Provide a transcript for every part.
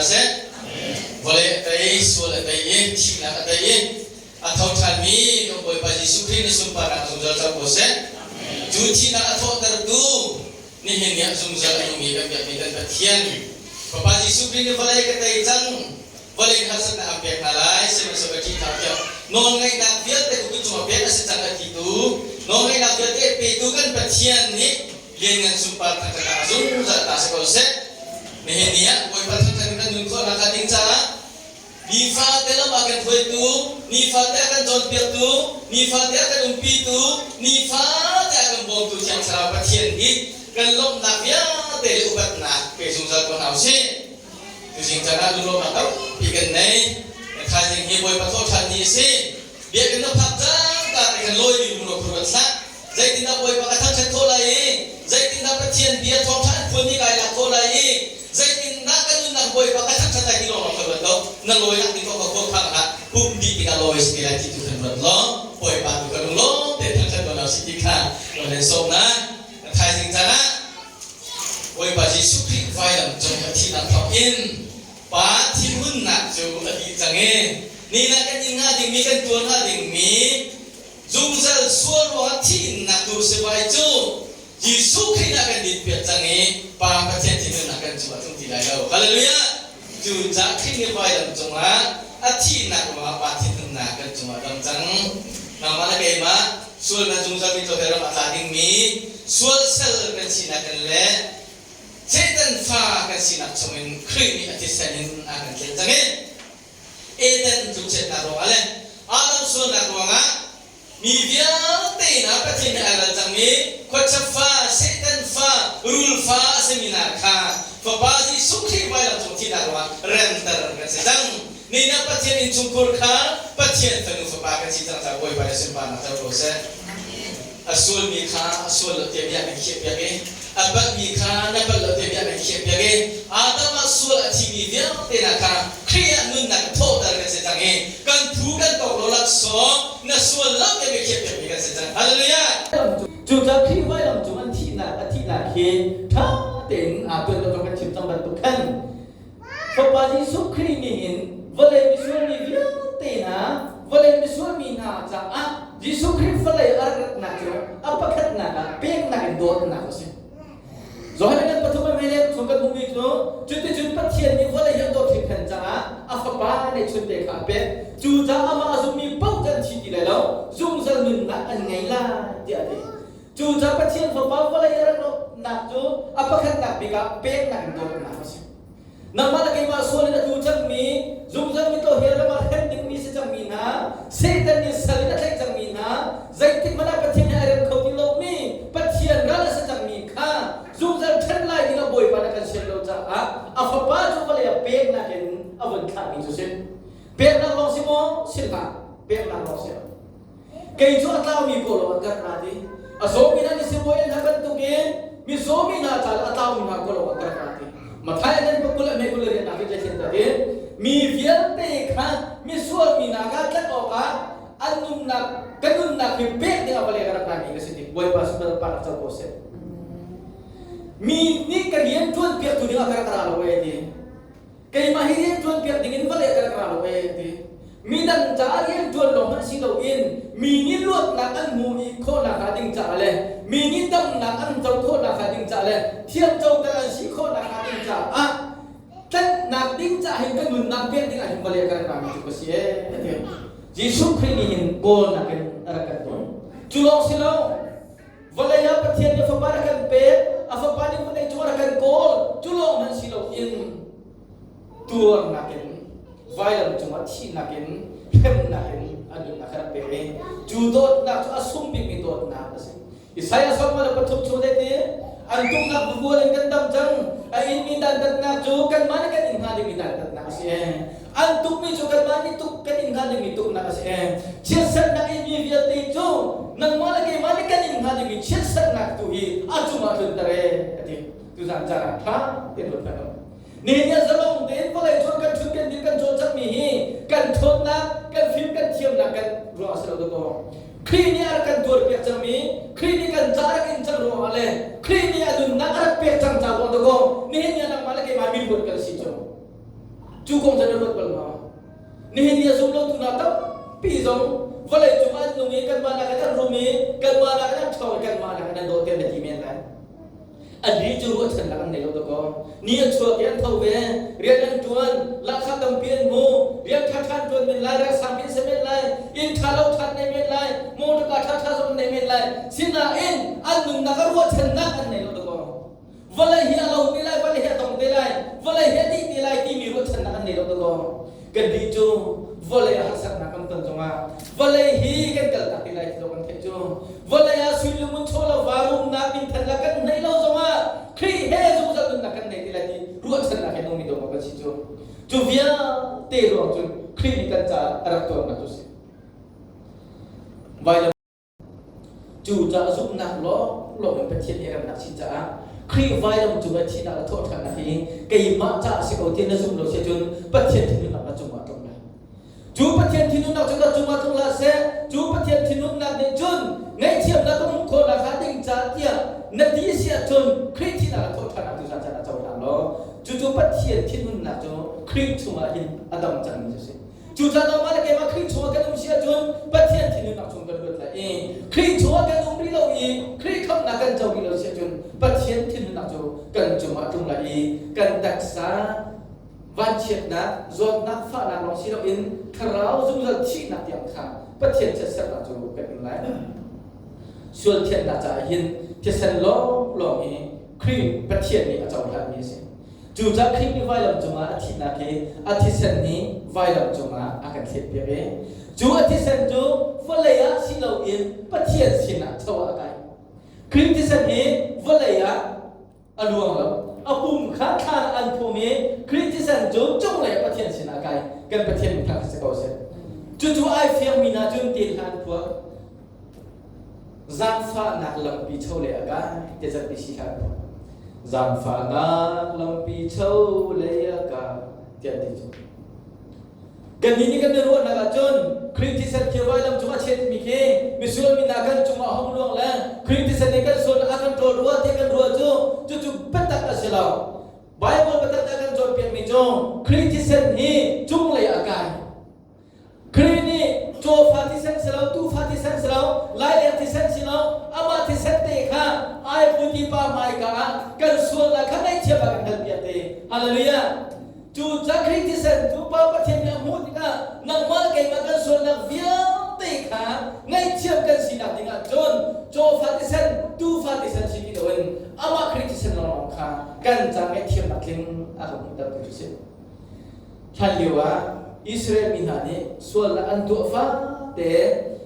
zungzal seh. Vawlei a tei, sual a tei i thihnak a tei i a tho ṭhanmi kan Bawipa Jesuh Khrih nih sunparnak zungzal co ko seh. Cu thihnak a thawhtertu nihin ni ah zungzal a nungmi kan biakmi kan Pathian Fapa Jesuh Khrih nih vawlei ka tei cang, vawlei in harsatnak an pek hna lai, sihmanhsehlaw ka ṭih hna tiah nawlngeihnak vialte ka kut cungah pek a si cang a titu, nawlngeihnak vialte petu kan Pathian nih lianngan sunpar thangṭhatnak a zungzal ta si ko seh. Nihin ni ah Bawipa thangṭhat in kan nun khawhnak hnga ding caah nifate lam a kan hruaitu, nifate a kan cawnpiaktu, nifate a kan umpitu, nifate a kan bawmtu Thiang Thlarau Pathian hi kan lawmhnak vialte le upatnak pe zungzal ko hna usih. Tuzing caan ah lunglawmhnak tampi kan nei. Kan thaizing hi Bawipa thawhṭhan ni a si. Biakinn na phak cangka te khan lawi mi lungro khur kan hlah. Zeitindah Bawipa ka thangṭhat khawh lai i zeitindah Pathian bia thawngṭha an phuan mi kai lak khawh lai i zeitindah ka nunnak Bawipa ka thangṭhat lai ti lawng kha ruat lo. Na lawinak ding kong kha khuakhang hlah. Pumh dih tikah lawi si ti lai ti tu khan ruat law Bawipa tu kha lunglawm te thangṭhat ko hna usih ti kha kan in sawm hna. Thaizing caan ah Bawipa Jesuh Khrih vailam cung a thihnak thawk in Pa thinhunnak cu a dih cang i ni ah kan in hnga dingmi kan tuar hnga dingmi zungzal sual ruangah thihnak tu sivai cu Jesuh Khrih ah kan dinpiak cang i Pa Pathian thinhunnak kan cungah tlung ti lai lo. Hallelujah! Cucaah Khrih nih vailam cungah a thihnak ruangah Pa thinhunnak kan cungah dam cang. Nangmah le keimah sualnak zungzal mi tlawhel ram a tla dingmi sual sal kan sinak kan le Satan fa kan sinak chungin Khrih nih a thisen in a kan tlen cang i Eden tlukchiatnak ruangah le Adam sualnak ruangah mi vialte hna Pathian he ai ral cangmi khuachia fa, Satan fa, rul fa a simi hna kha Fapa Jesuh Khrih vailam cung thihnak ruangah remter kan si cang. Nihin ah Pathian innchungkhur kha Pathian fanu fapa kan si cang caah Bawipa nih sunparnak co ko seh. A sualmi kha a sual lo tiah bia kan khiahpiak i a palhmi kha na palh lo tiah bia kan khiahpiak i Adam ah sual a thimi vialte hna kha Khrih ah nunnak in thawhter kan si cang i kan phu kan tawk lo laksawng na sual lo tiah bia khiahpiakmi kan si cang. Hallelujah! Cucaah Khrih vailam cung an thihnak a thihnak hi ṭha tein aa tuan lo kan chim cang bantuk khan Fapa Jesuh Khrih nih hin vawlei misual mi vialte hna vawlei misual mi hna caah Jesuh Khrih vawlei a rak ratnak cu a pakhatnak ah peknak in dawtnak a si. Johan kan pathum a mele chung kan hmuhmi cu cuticun Pathian nih vawlei hi a dawt hringhran caah a fapa neihchunte kha a pek. Cucaah amah a zummi paoh cu an thi ti lai lo, zungzal nunnak an ngei lai tiah a ti. Cucaah Pathian Fapa vawlei a rak rawhnak cu a pakhatnak bik ah peknak in dawtnak a si. Nangmah le keimah sual in a tlu cangmi, zungzal mitlaw he ram ah hrem dingmi si cangmi hna, Satan nih sal in a tlaih cangmi hna, zeitik hmanh ah Pathian he ai rem kho ti lomi, Pathian ral a si cangmi kha zungzal ṭhen lai ding ah Bawipa nih a kan sian lo caah a Fapa cu vawlei ah peknak in a vun thlahmi cu si. Peknak lawng si maw? Si hlah. Peknak lawng si. Kei cu a tlaumi kawlawng an kan ra ti. A zawmi hna nih sibawi an hal bantukin mizawmi hna ca le a tlaumi hna kawlawng an kan ra ti. Matthai an pakul a mei kul le riatnak hi zeitin dah ti? Mi vialte kha misual mi hna kha tlanh awkah an nunnak ka nunnak hi pek ding ah vawlei ka rak rami ka si ti. Bawipa sunparnak co ko seh. Mi nih ka rian ṭuan piaktu ding ah ka rak ra lo ee ti. Keimah hi rian ṭuan piak dingin vawlei ka rak ra lo ee ti. Midang caah rian ṭuan lawng hmanh si loin mi nih luatnak an hmuh i khawhnak hnga ding caah le mi nih damnak an co khawhnak hnga ding caah le thiamcoter an si khawhnak hnga ding caah tlanhnak ding caah hin ka nunnak pek ding ah hin vawlei ka rak rami cu ka si ee ti. Jesuh Khrih nih hin kawlnak in a rak kan dawi. Cu lawng si lo, Vawlei ah Pathian nih a Fapa a kan pek, a Fapa nih vawlei cung a kan kawl. Cu lawng hmanh si loin tuarnak in vailam cungah thihnak in hremnak in a nunnak a rak pek i cu dawtnak cu a sung bikmi dawtnak a si. Isaiah 43 chung te an tuknak vual in kan dam cang a inmi dantatnak cu kanmah nih kan in hnga dingmi dantatnak a si an tukmi cu kanmah nih tuk kan in hnga dingmi tuknak a si chiatserhnak inmi vialte cu nangmah le keimah nih kan in hnga dingmi chiatserhnak tu hi a cungah tlunter e a ti tuzan caan ah ṭha tein ruat hmanh u nihin ah zalong tein vawlei cun kan ṭhut kan dir kan cawlcanghmi hi kan ṭhawnnak kan fim kan thiamnak kan ruang a si lo dakaw Khrih nih a rak kan tuarpiak cangmi, Khrih nih kan ca a rak in cang ruangah le Khrih nih a nunnak a rak pek cang ca ruang dakaw nihin ni ah nangmah le keimah miluat kan si cu. Cu kong cu na ruat bal maw? Nihin ni a zum lotu hna tampi zong vawlei cung an nung i kanmah nakin an rum i kanmah nakin an ṭhawng i kanmah nakin an dawt tiah na ti men lai. Annih cu ruahchannak an ngei lo dakaw. Ni an chuak i an tho ve, rian an ṭuan, lahkhah tampi an hmu, rian ṭhaṭha an ṭuan men lai, ralsangpi an si men lai, inn ṭha lo ṭha an nei men lai, mawṭawka ṭhaṭha zong an nei men lai. Sinain an nunnak ah ruahchannak an ngei lo dakaw. Vawlei hi a lo te lai, vawlei hi a dong te lai, vawlei hi a dih te lai timi ruahchannak an ngei lo dakaw. Kannih cu vawlei ah harsatnak kan ton zongah vawlei hi kan kaltak ti lai ti kan theih cu vawlei ah sui le ngun chaw lo varumnak minthannak kan neih lo zongah Khrih he zungzal nunnak kan nei ti lai ti ruahchannak he nungmi dawh kan si cu cu vialte ruang cun Khrih nih kan caah a rak tuarnak cu si vailam Cucaah zumhnak lawnglawng in Pathian nih remnak si caah Khrih vailam cung ah thihnak le thawhṭhannak hi keimah caah si ko tiah na zumh lo si ahcun Pathian thinhunnak na cungah a tlung lai. Cu Pathian thinhunnak cu na cungah tlung hlah seh. Cu Pathian thinhunnak nih cun ngaihthiamnak ka hmuh khawh nakhnga ding caah tiah na ti a si ahcun Khrih thihnak le thawhṭhannak tu caan ah cohlang law cucu Pathian thinhunnak cu Khrih chungah hin a dam cangmi cu a si. Cucaah nangmah le keimah Khrih chungah kan um si ahcun Pathian thinhunnak chung kan luat lai i Khrih chungah kan um rih lo i Khrih khamhnak kan co rih lo si ahcun Pathian thinhunnak cu kan cungah a tlung lai i kan taksa vanchiatnak, zawtnak, fahnak lawng si loin thlarau zungzal thihnak tiang kha Pathian chiatsernak cu kan ing lai. Sual thiannak caah hin thisen lawnglawng hi Khrih Pathian nih a cohlanmi a si. Cucaah Khrih nih vailam cungah a thihnak hi a thisen nih vailam cungah a kan thletpiak i cu a thisen cu vawlei ah si loin Pathian sinah cho ah a kai. Khrih thisen hi vawlei ah a luang lo. A pum kha thlan an phum i Khrih thisen cu cunglei ah Pathian sinah a kai. Kan Pathian min thangṭhat si ko seh. Cucu ai fiangmi hna cun ti hlan phuah Zaangfahnak lampi chawleh a kai ti zatpi si hlah. Zaangfahnak lampi chawleh a kai tiah ti cu. Kannih nih kan i ruahnak ahcun Khrih thisen khi vailam cung a chetmi khi misual mi hna kan cungah hong luang le Khrih thisen nih kan sual a kan ṭawl rua tiah kan ruah cu cucu biatak a si lo. Bible biatak a kan cawnpiakmi cu Khrih thisen hi cunglei a kai. Khrih nih cawfa thisen si lo, tuufa thisen si lo, laileng thisen si lo, amah thisen te kha ai puti pa hmaika ah kan sualnak kha ngaihthiam a kan halpiak te. Hallelujah! Cu ca Khrih thisen cu Pa Pathian nih a hmuh tikah nangmah keimah kan sualnak vialte kha ngaihthiam kan sinak dingah cun cawfa thisen, tuufa thisen si ti loin amah Khrih thisen lawnglawng kha kan ca ngaihthiamnak tling a kan hmuhtertu cu si. Hlanlio ah Israel mi hna nih sualnak an tuah fate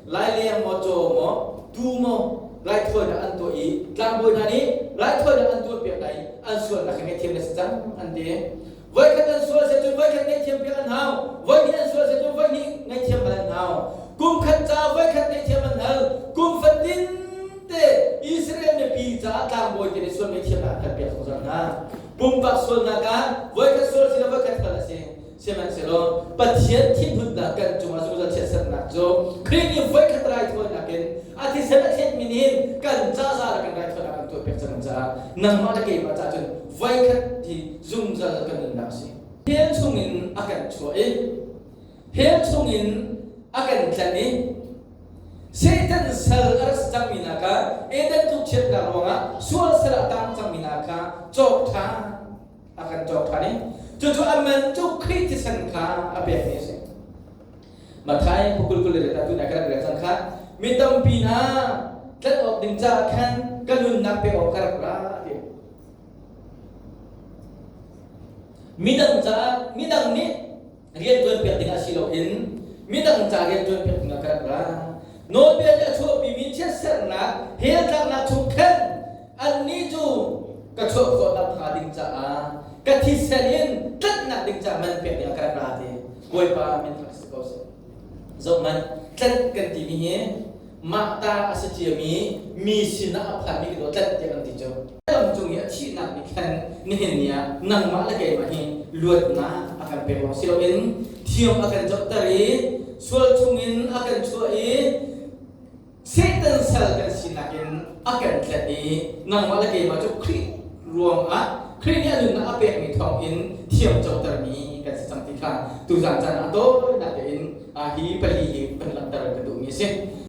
laileng maw caw maw tuu maw raithawinak an tuah i tlangbawi hna nih raithawinak an tuahpiak hna i an sualnak hi ngaihthiam na si cang an ti. Voikhat an sual si cun voikhat ngaihthiam piak an hau. Voihnih an sual si cun voihnih ngaihthiam hal an hau. Kum khat caah voikhat ngaihthiam an hal. Kum fatin te Israel mipi caah tlangbawi te nih sual ngaihthiamnak an halpiak zungzal hna. Pumpak sualnak ah voikhat sual si lo voikhat hal a si. Sihmanhsehlaw Pathian thinhunnak kan cungah zungzal chiatsernak cu Khrih nih voikhat raithawinak in a thisen a thletmi nih kan ca za le kan raithawinak kan tuahpiak cang caah nangmah le keimah caah cun voikhat hi zungzal kan nunnak a si. Hell chungin a kan chuah i hell chungin a kan tlanh i Satan sal a rak si cangmi hna kha Eden tlukchiatnak ruangah sual sal a tang cangmi hna kha cawk ṭhan a kan cawk ṭhan i cucu a man cu Khrih thisen kha a pekmi a si. Matthai pukul 20 le tu nai ka rak rel cang kha mi tampi hna tlanh awk ding caah khan ka nunnak pek awk ka rak ra ti. Midang caah midang nih rianṭuan piak dingah si loin midang ca rianṭuan piak dingah ka rak ra. Nawlbia nih a chuahpimi chiatserhnak hell tlaknak chung khan annih cu ka chuah khawhnak hnga ding caah ka thisen in tlanhnak ding caah man pek dingah ka rak ra ti. Bawipa min thang si ko seh. Zohhmanh, tlanh kan timi hi mah ta a si ciami mi sinah a phanmi ka dawt tlanh tiah kan ti cu. Lam cung i a thihnak nih khan nihin ni ah nangmah le keimah hi luatnak a kan pek lawng si loin thiam a kan cohter i sual chungin a kan chuah i Satan sal kan sinak in a kan tlanh i nangmah le keimah cu Khrih ruangah Khrih nih a nunnak a pekmi thawngin thiam cotermi kan si cang ti kha. kha tuzan caan a tawinak tein hi pali hi kan langhter ka duhmi a si.